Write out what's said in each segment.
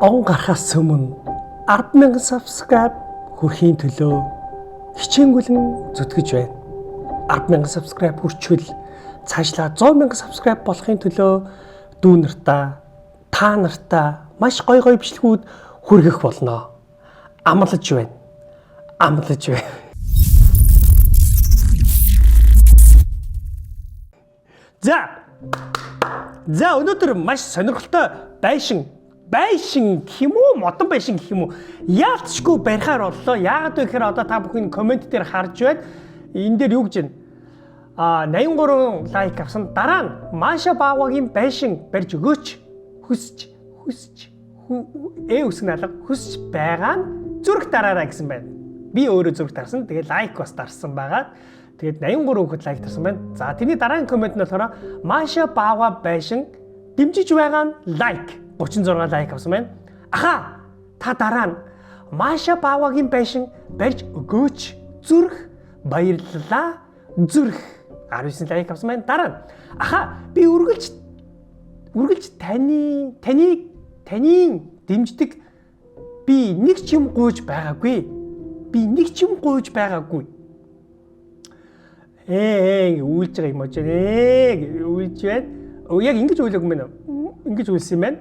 Он гарахаас өмнө 10,000 subscribe хүрэхийн төлөө хичээнгүлэн зүтгэж байна. 10,000 subscribe хүрчвэл цаашлаа 100,000 subscribe болохын төлөө дүү нартаа, та нартаа маш гоё гоё бичлэгүүд хүргэх болно. Амлаж байна. Амлаж байна. За. За, өнөөдөр маш сонирхолтой байшин байшин гэх юм уу, модон байшин гэх юм уу? Яалтчгүй барихаар боллоо. Яагаад вэ гэхээр одоо та бүхэн comment дээр харж байна. Энэ дээр юу гэж байна? 83 like авсан. Дараа нь Маша Баавагийн байшин барьж өгөөч. Хүсч хүсч үсэг алга хүсч байгаа нь зүрх дараарай гэсэн байна. Би өөрөө зүрх дарсан. Тэгээ like бас дарсан байгаа. Тэгээд 83 хүүхэд like дарсан байна. За, тэрний дараагийн comment нь болохоор Маша Баава байшин дэмжиж байгаа нь like 36 like авсан байна. Аха, та дараа нь Маша Баавагийн байшин барьж өгөөч, зүрх, баярлалаа, зүрх, 19 like авсан байна. Дараа нь аха, би үргэлж үргэлж таны таныг таны дэмждэг, би нэг ч юм гуйж байгаагүй. Би нэг ч юм гуйж байгаагүй. Үйлж байгаа юм уу? Үйлж байна. Яг ингэж үйлээгүй мэн. Ингэж үйлсэн юм байна.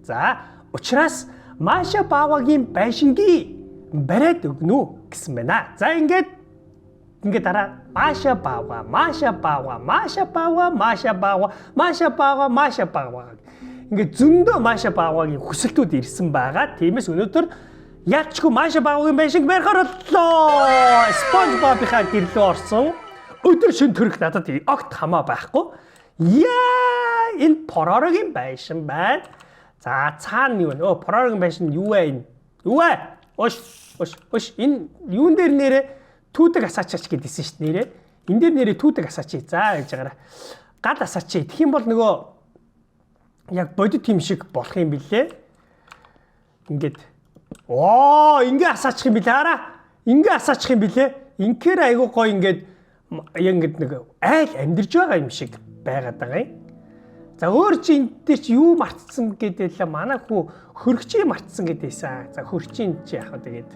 За, учраас Маша Баавагийн байшинги бариад өгнө гэсэн байна. За, ингээд ингээд дараа Маша Баава, Маша Баава, Маша Баава, Маша Баава, Маша Баава, Маша Баава. Ингээд зөндөө Маша Баавагийн хүсэлтүүд ирсэн байгаа. Тиймээс өнөөдөр ялчгүй Маша Баавагийн байшинг барихаар боллоо. SpongeBob-ийнхаа гэрлөө орсон. Өдөр шөнө төрөх надад огт хамаа байхгүй. Яа, энэ Поророгийн байшин байна. За, цаана юу вэ? Өө, Поророгийн байшин юу вэ энэ? Юу вэ? Ош, ош, ош, энэ юун дээр нэрэ түүдэг асаачаач гэдээсэн шүү дээ нэрэ. Энэ дээр нэрэ түүдэг асаач. За, яаж байгаараа. Гал асаач. Тэгэх юм бол нөгөө яг бодит юм шиг болох юм билээ. Ингээд оо, ингээ асаачих юм билээ хараа. Ингээ асаачих юм билээ. Инхээр айгуу гоё, ингээд яг ингээд нэг айл амьдарч байгаа юм шиг байгаад байгаа юм. За, өөр чи энэ дээр чи юу мартсан гэдээлээ, манай хүү хөргөчийг мартсан гэдээсэн. За, хөргөчийн чи яах вэ, тэгээд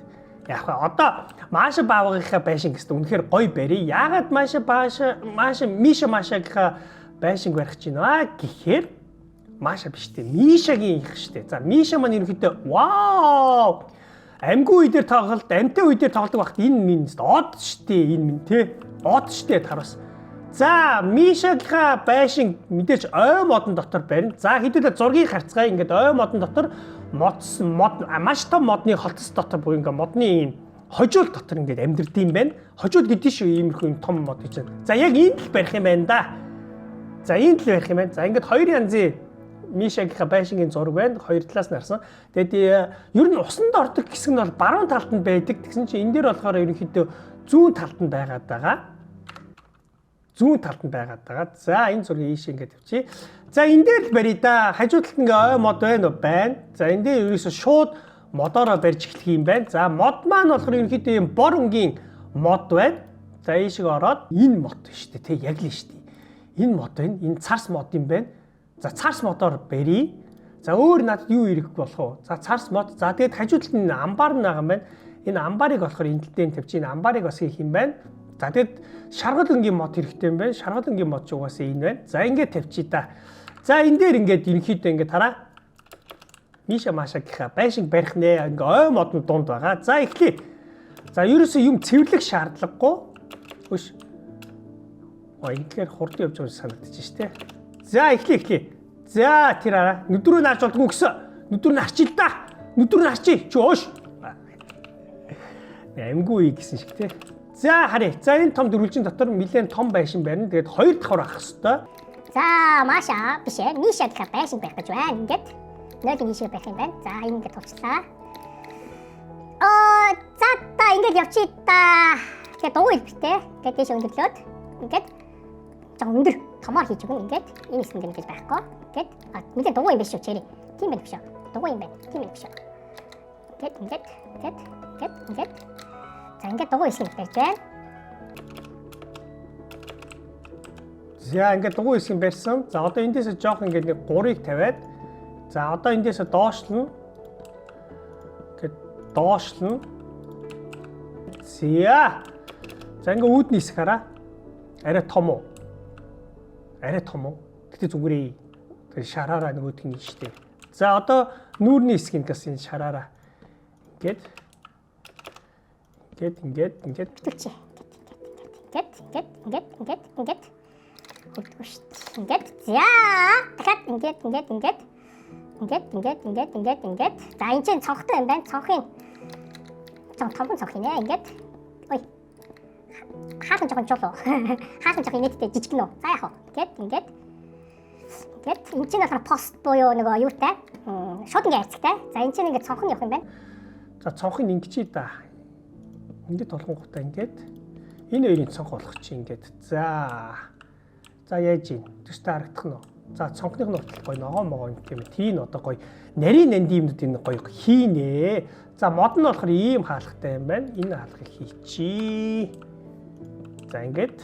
яах вэ? Одоо Маша Баавгийнхаа байшин гэсэн үнэхээр гоё барь. Яагаад Маша Бааша Маша Миша Машагийнхаа байшинг барих чинь аа гэхээр Маша биш үү? Мишагийн их штэ. За, Миша маань ерөнхийдөө вау! Амьгүй үе дээр тоглолт, амьтай үе дээр тоглодог багт энэ минь од штэ, энэ минь те. Од штэ тараас. За, Мишагийнхаа байшин мэдээж ой модон дотор барина. За, хэдүүлээ зургийг харцгаая. Ингээд ой модон дотор мод мод маш том модны холтос дотор буюу ингээд модны ийм хожуул дотор ингээд амьдэрдэг юм байна. Хожуул гэдэг шүү, иймэрхүү юм том мод гэж байна. За, яг ийм л барих юм байна да. За, ийм л барих юм байна. За, ингээд хоёр янзын Мишагийнхаа байшингийн зураг байна. Хоёр талаас нь харсан. Тэгээд ер нь усанд ордог хэсэг нь бол баруун талд нь байдаг. Тэгсэн чинь энэ дээр болохоор ерөнхийдөө зүүн талд нь байгаад байгаа. Зүүн талд нь байгаад байгаа. За, энэ зургийг ийш ингээд тавьчих. За, энэ дээр л барья да. Хажуу талд ингээ ой мод байна уу? Байна. За, энэ дээр ерөөсөө шууд модоороо барьж эхлэх юм байна. За, мод маань болохоор ерөнхийдөө юм бор өнгийн мод байна. За, ийшээ ороод энэ мод шүү дээ. Тэ, яг л шүү дээ. Энэ мод байна. Энэ царс мод юм байна. За, царс модоор барья. За, өөр надад юу ирэхгүй болох вэ? За, царс мод. За, тэгээд хажуу талд нь амбар нь байгаа юм байна. Энэ амбарыг болохоор энэ тал дээр тавьчих. Энэ амбарыг бас хийх юм байна. За, тэгээд шаргал өнгийн мод хэрэгтэй юм байна. Шаргал өнгийн мод ч угаасаа энэ байна. За, ингээд тавьчих та. За, энэ дээр ингээд ерөнхийдөө ингээд хараа. Миша Маша гэхээ байшин барих нэ. Ингээ ой модон дунд байгаа. За, эхлэе. За, ерөөсөө юм цэвэрлэх шаардлагагүй. Хөш. Ой, ингээр хурдан явж байгаа санагдчих шүү дээ. За, эхлэе, эхлэе. За, тэр араа нүд рүү наарч болдгоо гэсэн. Нүд рүү нарчил та. Нүд рүү нарчи. Чи оош. Амьгүй гэсэн шиг те. За, харъя. За, энэ том дөрвөлжин дотор нэлээд том байшин барина. Тэгээд хоёр давхар авах хэвээр. За, Маша биш ээ. Миша гэхээр байшин барих гэж байна. Ингээд нойлын ийшээ барих юм байна. За, энэ ингээд тулчлаа. Аа, за та ингээд явчих та. Тэгээ дугуй хэлбэртэй. Тэгээд тийш өндөрлөөд ингээд жоохон өндөр томоор хийж өгнө. Ингээд энэ хэсэг ингээд байхгүй. Ингээд нэлээд дугуй юм биш шүү, чери. Тийм байна биш үү? Дугуй юм байна. Тийм байна биш үү? Ингээд ингээд ингээд ингээд ингээд. За, ингээд дугуй хэсэг барьж байна. За, ингээд дугуй хэсэг барьсан. За, одоо эндээсээ жоох ингээд нэг 3-ыг тавиад, за, одоо эндээсээ доошлно. Доошлно. Зя. За ингээ үүдний хэсэг хараа. Арай том уу? Арай том уу? Гэтэ зүгээрээ. Тэгээ шараараа нөгөөдг нь штэ. За одоо нүүрний хэсгийг бас энэ шараараа ингээд ингээд ингээд ингээд Битүүлчихье. Ингээд ингээд ингээд ингээд ингээд хөвдгөө шүү дээ. Ингээд за дахиад ингээд ингээд ингээд ингээд ингээд ингээд ингээд ингээд. За энэ чинь цонхтой юм байна. Цонхын жоохон томхон цонх хийнэ. Ингээд ой хаалхан жоохон жуулуу. Хаалхан жоохон инээдтэй жижиг нүү. За яах вэ? Ингээд ингээд ингээд энэ чинь болохоор пост буюу нөгөө юутай шууд ингээ хайрцагтай. За энэ чинь ингээд цонх нь явах юм байна. За цонхыг ингэчээ да. Ингээд толгонгуудаа ингээд энэ хоёрын цонх болох чи ингээд. За. За яаж ийн? Төстэй харагдах нь уу? За цонхных нь болтол гоё ногоон могоон юм тийм ээ. Тийм одоо гоё нарийн нандин юмнууд энэ гоё хийнэ. За мод нь болохоор ийм хаалгатай юм байна. Энэ хаалгыг хийчий. За ингээд.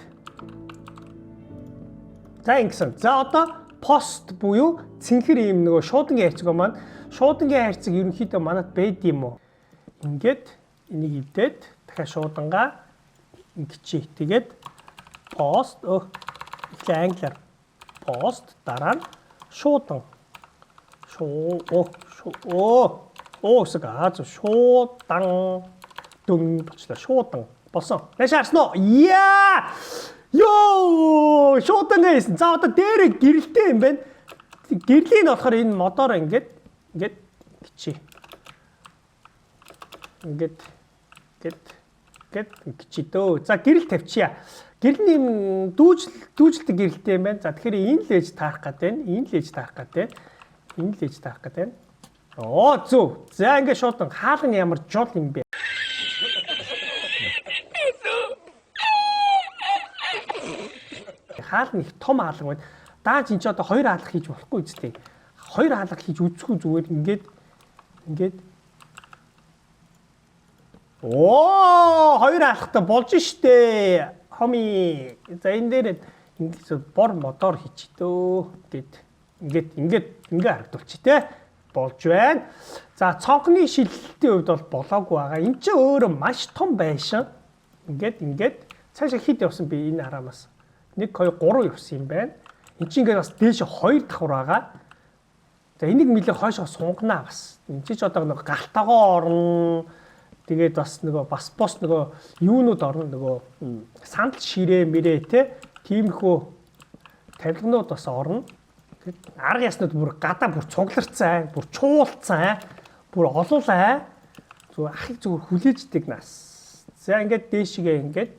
За ингэсэн. За одоо пост буюу цэнхэр ийм нөгөө шуудангийн хайрцаг маань шуудангийн хайрцаг ерөнхийдөө манад байд юм уу? Ингээд энийг эвдээд дахиад шуудангаа ингэчий. Тэгээд пост эхлээ англиар пост дараа нь шуудан шуу оо оо гэсэн аа зөв шуудан дүн болчлаа шуудан болсон. Нааш харсан уу? Яа! Йоо! Шуудан гэсэн. За одоо дээр гэрэлтэй юм байна. Гэрлийн нь болохоор энэ модоор ингээд ингээд ингэчий. Ингээд ингээд ингээд ингэчий дөө. За гэрэл тавьчихъя. Гэрэл нь юм дүүжлдэг гэрэлтэй юм байна. За тэгэхээр энэ л ээж таарах гээд байна. Энэ л ээж таарах гээд байна. Энэ л ээж таарах гээд байна. Оо зөв. За ингээд шуудан хаалга нь ямар жол юм бэ? Хаалга нь их том хаалга байна. Дааж энэ ч одоо хоёр хаалга хийж болохгүй үстэй. Хоёр хаалга хийж үзэхгүй зүгээр ингээд ингээд оо хоёр хаалгатай болж штэ. Хоми. За энэ дээр ингээд бор модоор хийчих дөө. Ингээд ингээд ингээд ингээ харагдуулчих те. Болж байна. За цонхны шилжилтийн хувьд бол болоогүй байгаа. Энд чинь өөрөө маш том байшин. Ингээд ингээд цаашаа хэд явсан би энэ хараамаас 1 2 3 явсан юм байна. Энд чинь ингээд бас дээш 2 давхар байгаа. За энийг нэлээ хойшоо сунганаа бас. Энд чинь ч одоо нэг галтаагоо орно. Тэгээд бас нөгөө бас бос нөгөө юунууд орно нөгөө сандал ширээ мэрээ те. Тиймэрхүү тавилганууд бас орно. Тэгээд арга яснууд бүр гадаа бүр цугларцай, бүр чуулцай, бүр олуулай. Зүгээр ахыг зүгээр хүлээждэг нас. За ингээд дээшгээ ингээд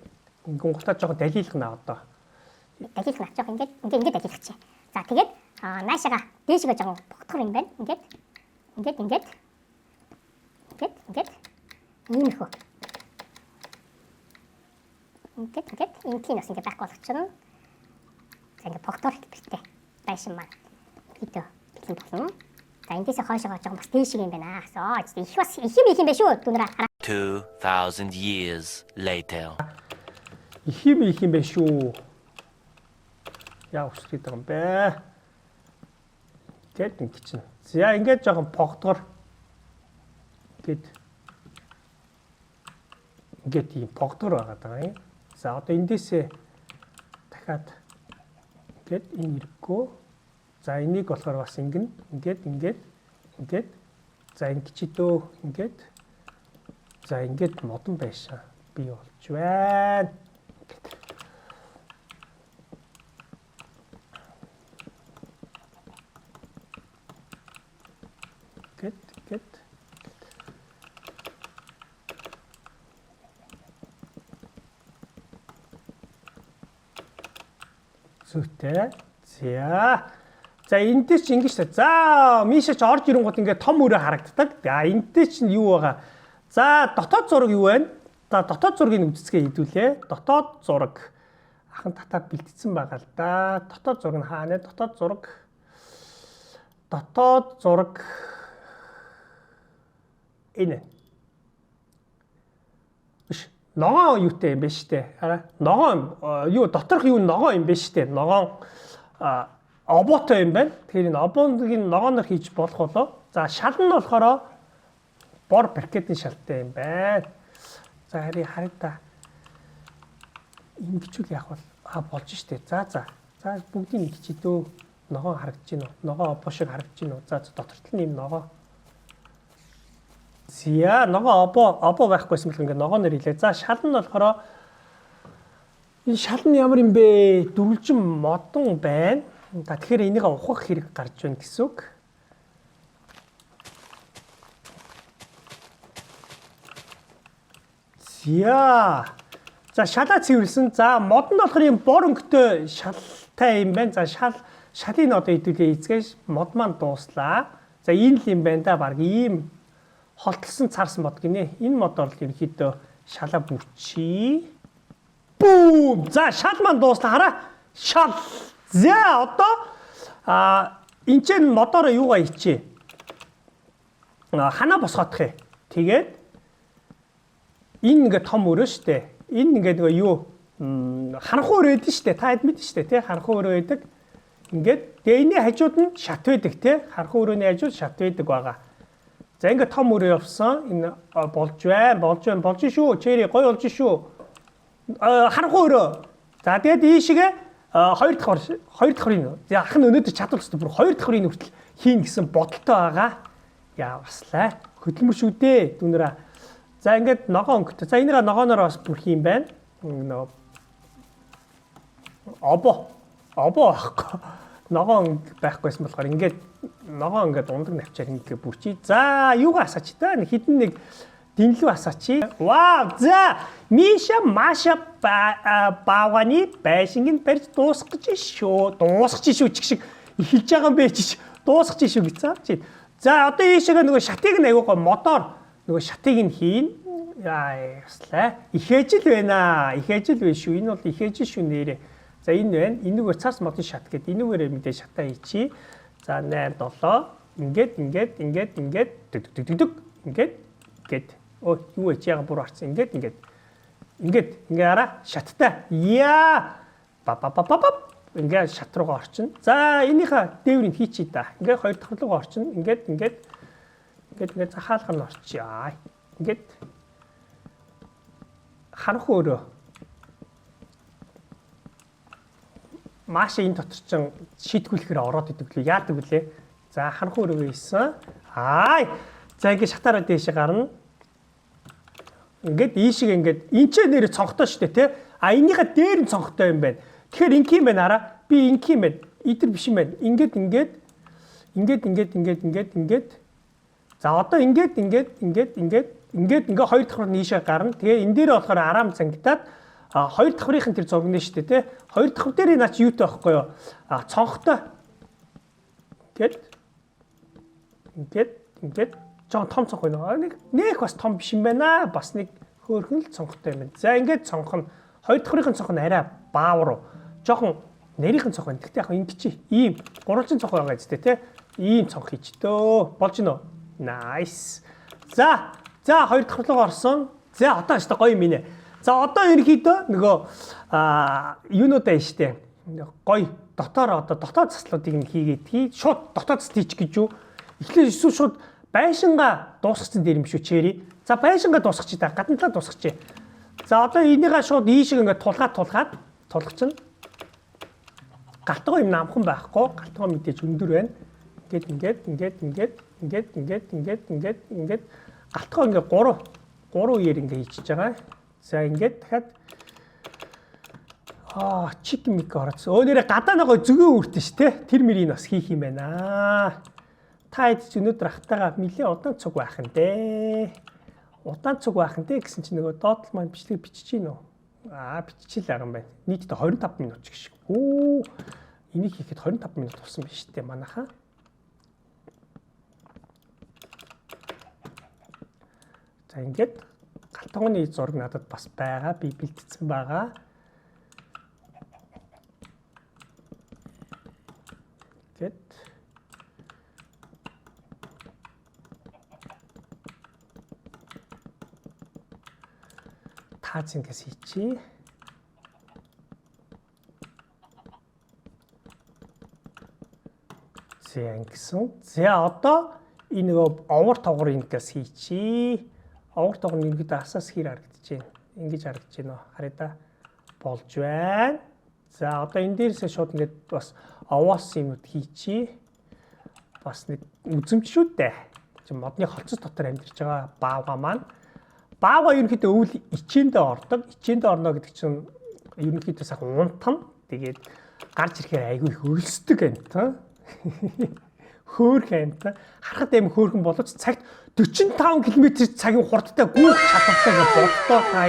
ингэн гутаа жоохон далилгана одоо. Далилгана жоох ингээд ингээд ингээд далилгачих. За тэгээд наашаага дээшгээ жоохон богдохор юм байна. Ингээд ингээд ингээд ингээд ингээд иймэрхүү. Ингээд ингээд инкийн бас ингээд байхгүй болгочихно. За ингээд богдоор хэлбэртэй байшин маань хэдөө бэлэн болно. За эндээсээ хойшоо жоохон бас дээшиг юм байна. Аа их бас их юм их юм байна шүү дүүнраа. 2000 years later. Их юм их юм байна шүү. Яа өсрээд байгаа юм бэ? Ингээд ингэ чинь. За ингээд жоохон погдгор ингээд ингээд ийм погдгор байгаа даа юм. За одоо эндээсээ дахиад ингээд энэ хэрэггүй. За энийг болохоор бас ингэн ингээд ингээд ингээд за ингэчи дөө ингээд за ингээд модон байшаа бий болж байна. Ингээд ингээд зүйтэй. За. За энэ дээр чи ингэж та. За Миша ч орж ирэнгүүт ингээд том өрөө харагддаг. За энэ дээр чинь юу байгаа? За дотоод зураг юу вэ? За дотоод зургийг үздэцгээ хэдүүлээ. Дотоод зураг ахан татаа бэлтгэсэн байгаа л да. Дотоод зураг нь хаана? Дотоод зураг. Дотоод зураг энэ. Биш. Ногоон юутай юм бэ штэ. Хараа. Ногоон юу доторх юу ногоон юм бэ штэ. Ногоон обоотой юм байна. Тэгэхээр энэ обооныг ногооноор хийж болох болоо. За шал нь болохоор Бор брикетийн шалтай юм байна. За харъя харъя та. Ингэчүүл яах вэ? А болж штэ. За за. За бүгдийг ингэчээ дөө. Ногоон харагдаж байна уу? Ногоон обоо шиг харагдаж байна уу? За дотор тал нь юм ногоо. Зя ногоон обоо байхгүйсэн бол ингээ ногооноор илээ. За шал нь болохоор энэ шал нь ямар юм бэ? Дөрвөлжин модон байна. За тэгэхээр энийг ухах хэрэг гарч байна гэсэн үг. За. За шалаа цэвэрлсэн. За мод нь болохоор юм бор өнгөтэй шалтай юм байна. За шалыг одоо хэдүүлээ эзгэж мод маань дууслаа. За энэ л юм байна да. Бараг ийм холтолсон царсан мод гинэ. Энэ модоор л ерөнхийдөө шалаа бүрчий. Бүүм. За шал маань дууслаа. Хараа. Шал. За одоо энэ ч модоороо юугаа ичээ. Ханаа босгоодох юм. Тэгээд энэ ингээ том өрөө штэ. Энэ ингээ нөгөө юу харанхуй өрөө байдаг штэ. Та хэд мэдэн штэ тий харанхуй өрөө байдаг. Ингээд тэгээ энэний хажууд нь шат байдаг тий. Харанхуй өрөөний хажууд шат байдаг байгаа. За ингээ том өрөө явсан. Энэ болж байна, болж байна, болж шүү. Чери гоё болж шүү. Харанхуй өрөө. За тэгээд ийшгээ хоёр дахь за ах нь өнөөдөр чадвар өстө бүр хоёр дахь хүрийн хүртэл хийн гэсэн бодолтой байгаа. Яа баслаа. Хөдөлмөр шүү дээ дүүнэрээ. За ингээд ногоон өнгөтэй. За энийгээ ногооноор бас бүрх юм байна. Нөгөө обо байхгүй. Ногоон байхгүйсэн болохоор ингээд ногоон ингээд ундаг навчаар ингээд бүрчий. За юугаа асаач та хідэн нэг дэнлүү асаач. Вау за Миша Маша баавганы байшинг нь барьж дуусгах гэж шүү. Дуусгах шүү чиг шиг эхэлж байгаа юм бэ чи дуусгах шүү гэсэн чи. За одоо ийшээгээ нөгөө шатыг нь айгуугаа модоор нөгөө шатыг нь хийн. Яа яслаа. Их ижил байна. Их ижил биш шүү. Энэ бол их ижил шүү нэрээ. За энэ байна. Энэгээр цаас модын шат гэдэг. Энэгээр мэдээ шатаа хийчи. За 8 7 ингээд ингээд ингээд ингээд дөг дөг дөг дөг ингээд ингээд өө юу вэ чи яга бүр арцсан ингээд ингээд ингээд ингээ араа шаттай. Яа ба ба ба ба ингээд шат руугаа орчин. За энийхээ дээврийг хийчий да. Ингээд хоёр дахь руугаа орчин. Ингээд ингээд ингээд ингээд захаалга нь орчие. Ингээд харанхуй өрөө. Маша энэ дотор чинь шийтгүүлэхээр ороод идэг лүү. Яадаг вүлээ? За харанхуй өрөөгөө хийсэн. Аа. За ингээд шатаараа дээшээ гарна. Ингээд ийшээ ингээд энэ ч нэр цонхтой шүү дээ, тэ? А энийхээ дээр нь цонхтой юм байна. Тэгэхээр инх юм байна хараа. Би инх юм байна. Идэр биш юм байна. Ингээд ингээд ингээд ингээд ингээд ингээд ингээд за одоо ингээд ингээд ингээд ингээд ингээд ингээ хоёр давхар нь ийшээ гарна. Тэгээ энэ дээр болохоор араам зангидаад хоёр давхрын тэр зурган шүү дээ, тэ? Хоёр давхар дээр наа чи юутай байхгүй юу? А цонхтой. Ингээд ингээд ингээд жоон том цонх байна. Нэг бас том биш юм байна. Бас нэг хөөрхөн л цонхтой юм байна. За ингээд цонх нь хоёр давхрын цонх нь арай баавар. Жохон нарийнхан цонх байна. Гэхдээ яг ингэ чи ийм гурвалжин цонх байгаа зү тэ? Ийм цонх хийчдөө. Болж гинөө. Nice. За за хоёр дахь руу орсон. За одоо ч гоё юм инэ. За одоо ерөнхийдөө нөгөө юунуудаа штэ. Гоё дотоор одоо дотоод заслуудыг нь хийгээд хий. Шууд дотоод засал хийчих гэж юу? Эхлээд эсвэл шууд байшингаа дуусгацсан дээр юм шүү чери. За байшингаа дуусгачих та. Гадна талаа дуусгачих. За одоо энийгээ шууд ийшээ ингээд тулгаад тулгачин. Галтгоо юм намхан байхгүй. Галтгоо мэдээж өндөр байна. Ингээд ингээд ингээд ингээд ингээд ингээд ингээд ингээд ингээд галтгоо ингээд 3 үеэр ингээд хийчихэж байгаа. За ингээд дахиад чик мик ороцсон. Өө нэрэ гадаа нөгөө зөгөө үртэн ш тэ. Тэр мөрийг бас хийх юм байна. Та хэд ч өнөөдөр ахтайгаа нэлээ удаан цуг байх нь дээ. Удаан цуг байх нь дээ гэсэн чинь нөгөө доотлол маань бичлэг бичиж гин үү? Аа биччихэл байгаа юм байна. Нийтдээ 25 минут ч гэх шиг. Өө энийг хийхэд 25 минут болсон байна шүү дээ манайхаа. За ингээд галтгооны зураг надад бас байгаа. Би бэлтцсэн байгаа. Ингээд тааз ингээс хийчихье. За ингэсэн. За одоо Энэ нөгөө овор тогор ингээс хийчи. Овор тогор нь ерөнхийдөө асаас хэр харагдаж байна. Ингэж харагдаж байна. Харъя да. Болж байна. За, одоо энэ дээрээсээ шууд ингээд бас овоос юмуд хийчи. Бас нэг үзэмж шүү дээ. Чи модны холцос дотор амьдарч байгаа баавга маань. Баавга ерөнхийдөө өвөл ичээндээ ордог. Ичээндээ орно гэдэг чинь ерөнхийдөө сайхан унтана. Тэгээд гарч ирэхээр айгүй их өлсдөг амтан. Хөөхөн амтан. Харахад аим хөөхөн боловч цагт 45 км цагийн хурдтай гүйх чадвартай гэж боддоо та.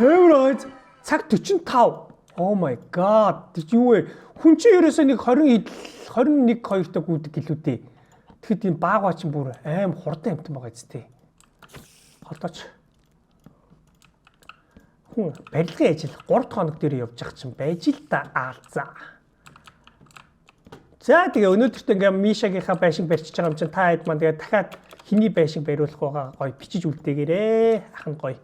Амар цаг 45. Oh my god. Тэр чи юу вэ? Хүн чинь ерөөсөө нэг 20 21 2-той гүйдэг гэлүү дээ. Тэгэхэд энэ баага чинь бүр аим хурдан амтан байгаа зү. Холдооч. Хүн барилгын ажил 3 хоног дээр явж явах чинь байж л та аалзаа. За, тэгээ өнөөдөрт ингээ Мишагийнхаа байшин барьчихж байгаа юм чинь та хэд маань тэгээ дахиад хэний байшин бариулах байгаа гоё бичиж үлдээгээрээ. Ах нь гоё.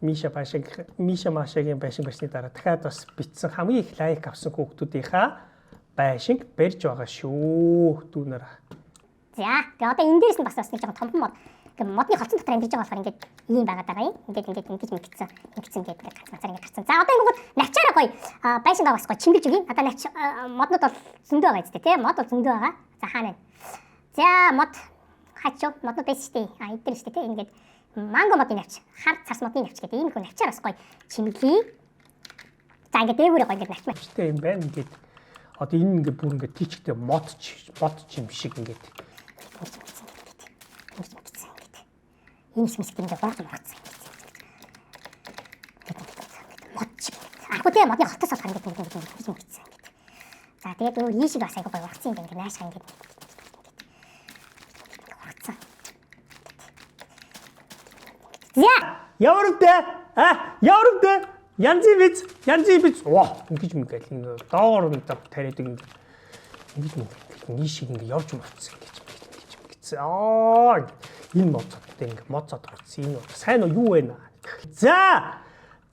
Миша байшин, Миша Машагийн байшин барьсны дараа дахиад бас бичсэн хамгийн их like авсан хүүхдүүдийнхаа байшинг барьж байгаа шүү. Дүүнэр. За, тэгээ одоо энэ дээрс нь бас бас нэг жоохон томхон мод. Тэгээ модны холцсон дотор амьдарч байгаа болохоор ингээд ийм байгаад байгаа юм. Ингээд ингээд ингэж ингэсэн. Ингэсэн ингээд ингээд ганц ганцаар ингээд гарцсан. За, одоо ингэнгүүт навчаараа гоё байшингаа бас гоё чимгэлж өгье. Одоо навч моднууд бол зөндөө байгаа зү, тэ? Мод бол зөндөө байгаа. За, хаана вэ? За, мод хачуу моднууд байсан шүү дээ. А, эдгээр шүү дээ, тэ? Ингээд манго модны навч, хар царс модны навч гэдэг ийм их навчаар бас гоё чимгэлье. За, ингээд дээгүүрээ гоё ингээд навч. Навчтай юм байна ингээд. Одоо энэ ингээд бүр ингээд тийчтэй мод мод юм шиг ингээд. Ингэж ингэсэн ингээд. Ингэж ингэсэн ингээд. Энэ хэсэг ингээд борж морцсон ингээд. Ингээд ингээд мод чиг. Ахгүй те, модны хотос болохоор ингээд ингээд ингээд ингэсэн ингээд. За, тэгээд өөр ийшиг бас айгуу гоё ургацсан юм ингээд наашаа ингээд ургацсан. За. Ямар үдэ? А, ямар үдэ? Янзын биз, янзын биз. Оо, ингэж мэгэл ингэ доогоор нь тариадаг ингэ. Ингэж мэгэл нийшиг ингэ явж мовцсон ингэж ингэж ингэж. Аа, энэ мод цодтой ингэ мод цод орсон. Энэ сайн уу, юу вэ? За.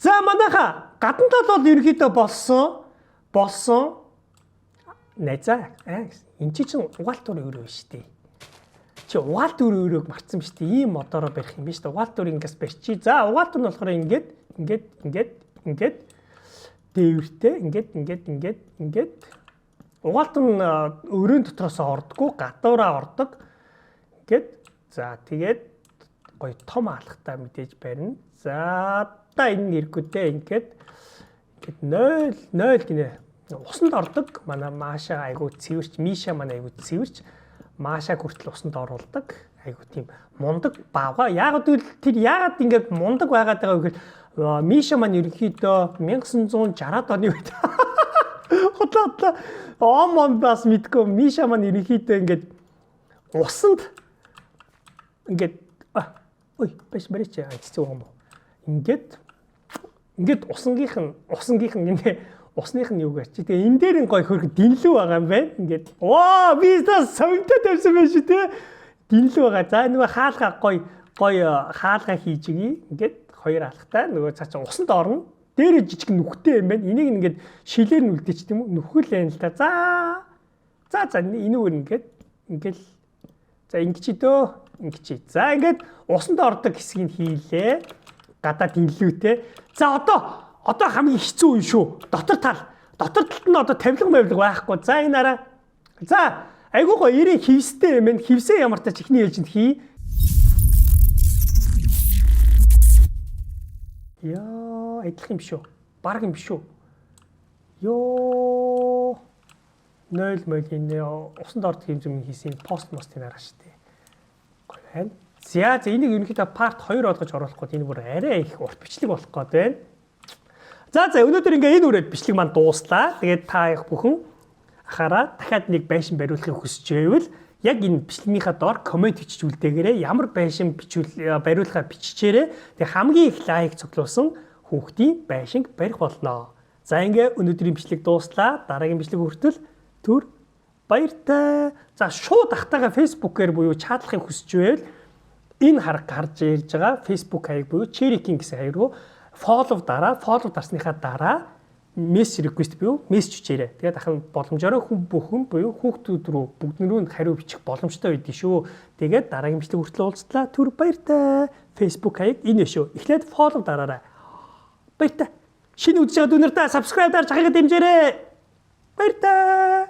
За, манайха гадна тал бол ерөнхийдөө болсон. Болсон. Найзаа. Энэ чинь угаалт өөр өөрөө шүү дээ. Чи угаалт өөр өөрөөг марцсан биз дээ. Ийм модороо барих юм биш үү? Угаалт өөр ингээс барьчи. За, угаалт нь болохоор ингээд ингээд ингээд ингээд дээвэртэй ингээд ингээд ингээд ингээд угаалт нь өрөөний дотроос ордгоо, гадуураа ордог. Ингээд за, тэгээд гоё том алхтаа мэдээж барина. За, одоо энэ хэрэггүй ингээд ингээд 0 0 гинэ. Усанд ордог. Манай Маша айгуу цэвэрч, Миша манай айгуу цэвэрч, Маша хүртэл усанд оруулдаг. Айгуу тийм мундаг баавга. Яагаад гэвэл тэр яагаад ингээд мундаг байгаад байгаа вэ гэхээр Миша маань ерөнхийдөө 1960-ад оны үед худлаа он бас мэдгүй Миша маань ерөнхийдөө ингээд усанд ингээд ой биш барич цэцэг юм уу. Ингээд ингээд усангийнх нь усангийнх нь гинэ усных нь юу гэж чи. Тэгээ энэ дээр нь гой хөрх дэнлүү байгаа юм байна. Ингээд ваа би та совинтой тавьсан байх шүү те. Дэнлүү байгаа. За, нөгөө хаалга гой гой хаалга хийж өгье. Ингээд хоёр алхтай нөгөө цаашаа усанд орно. Дээр жижиг нүхтэй юм байна. Энийг ингээд шилээр нь үлдээч тийм үү? Нүхэл юм л та. За. За за, энүүгээр ингээд ингээд за ингэчи дөө ингэчи. За, ингээд усанд ордог хэсгийг хийлээ. Гадаа дэнлүүтэй. За, одоо хамгийн хэцүү үе шүү. Дотор тал. Дотор талд нь одоо тавилга мавилга байхгүй. За, энэ араа. За, айгуу гоё ирээ хивстэй юм байна. Хивсээ ямар тач эхний ээлжинд хий. Яа, адилхан юм шүү. Бараг юм шүү. Йоо. 0 мөл энэ усанд ордог юм зүм хийсэн пост мостыг хараа штэ. Гоё байна. За за, энийг ерөнхийдөө part 2 болгож оруулах гээд энэ бүр арай их урт бичлэг болох гээд байна. За за, өнөөдөр ингээ энэ үрээд бичлэг маань дууслаа. Тэгээд та их бүхэн ахаараа дахиад нэг байшин бариулахыг хүсэж байвал яг энэ бичлэгнийхаа доор comment бичиж үлдээгээрэй. Ямар байшин бичүүл бариулахаа биччихээрэй. Тэгээ хамгийн их like цуглуулсан хүүхдийн байшинг барих болно. За, ингээ өнөөдрийн бичлэг дууслаа. Дараагийн бичлэг хүртэл түр баяртай. За, шууд ахтайгаа Facebook-ээр буюу чатлахыг хүсэж байвал энэ хараг гарч ирж байгаа Facebook хаяг буюу Cherry King гэсэн хаяг руу follow дараа, follow дарсныхаа дараа Мессеж request буюу мессеж бичээрэй. Тэгээд ахын боломжоор хүн бүхэн буюу хүүхдүүд рүү бүгд нөрөө хариу бичих боломжтой байдаг шүү. Тэгээд дараагийн бичлэг хүртэл уулзлаа. Түр баяртай. Facebook хаяг энэ шүү. Эхлээд follow дараарай. Баяртай. Шинэ үзэж байгаа дүүнэртээ subscribe дарж ахыгаа дэмжээрэй. Баяртай.